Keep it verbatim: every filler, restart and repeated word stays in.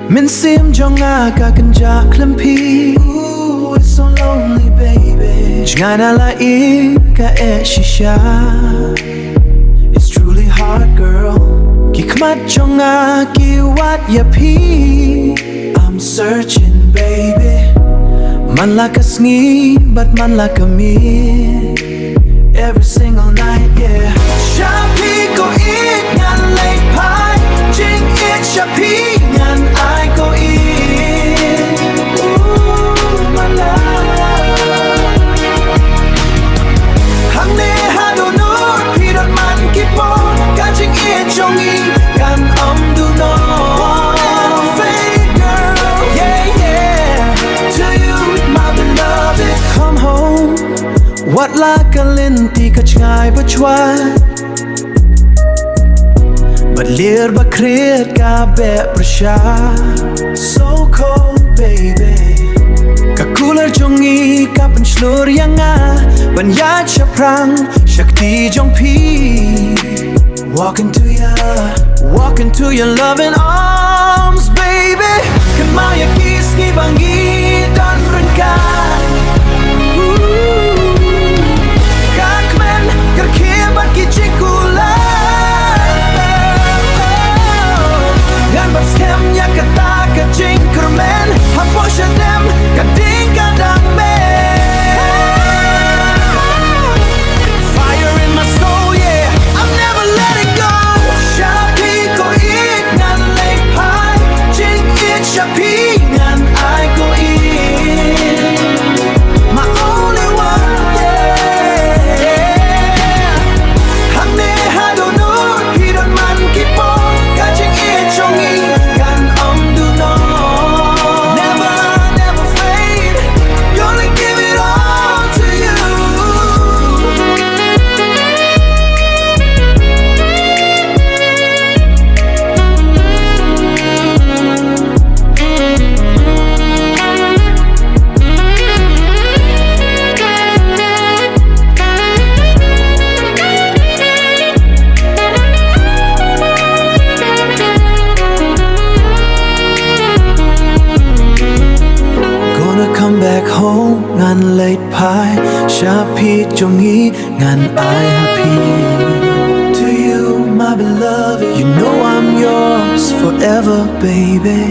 Mynsiem jong nga ka kynjah khlem phi. Ooh, it's so lonely, baby. Jngai na la i ka eh shisha. It's truly hard, girl. Ki khmat jong nga ki wad ïa phi. I'm searching, baby. Man la ka sngi bad man la ka miet. Every single night, yeah. Sha phi ko ïeit ngan leit phai. Jingïeit sha phi ngan ai ko ïeit. Ooh, my love. Hangne ha dohnud phi don man ki por. Ka jingïeit jong ngi kan ym duh noh. Won't ever fade, girl. Yeah, yeah. To you, my beloved. Come home. Wat la ka lynti ka jngai ba jwat. Bad lir ba khriat ka beh pyrshah. So cold, baby. Ka cooler jong ngi ka pynshlur ïa nga ban ïaid shaphrang sha kti jong phi. Walk into your, walk into your loving arms, baby. Kynmaw ïa ki sngi ba ngi don ryngkat. Ooh. Ka kmen, ka rkhie bad ki jingkular. Ngan bam skhem ïa kata ka jingkyrmen. Hapoh shadem ka ding ka dang men. Fire in my soul, yeah. I'm never letting go. Sha phi ko ïeit ngan leit phai. Jingïeit sha phi ngan ai ko ïeit. My only one, yeah. Hangne ha dohnud phi don man ki por. Ka jingïeit jong ngi kan ym duh noh. Never, never fade. Gonna give it all to you. Gonna come back home, ngan leit phai sha phi jong ngi, ngan ai ha phi. To you, my beloved, you know I'm yours forever, baby.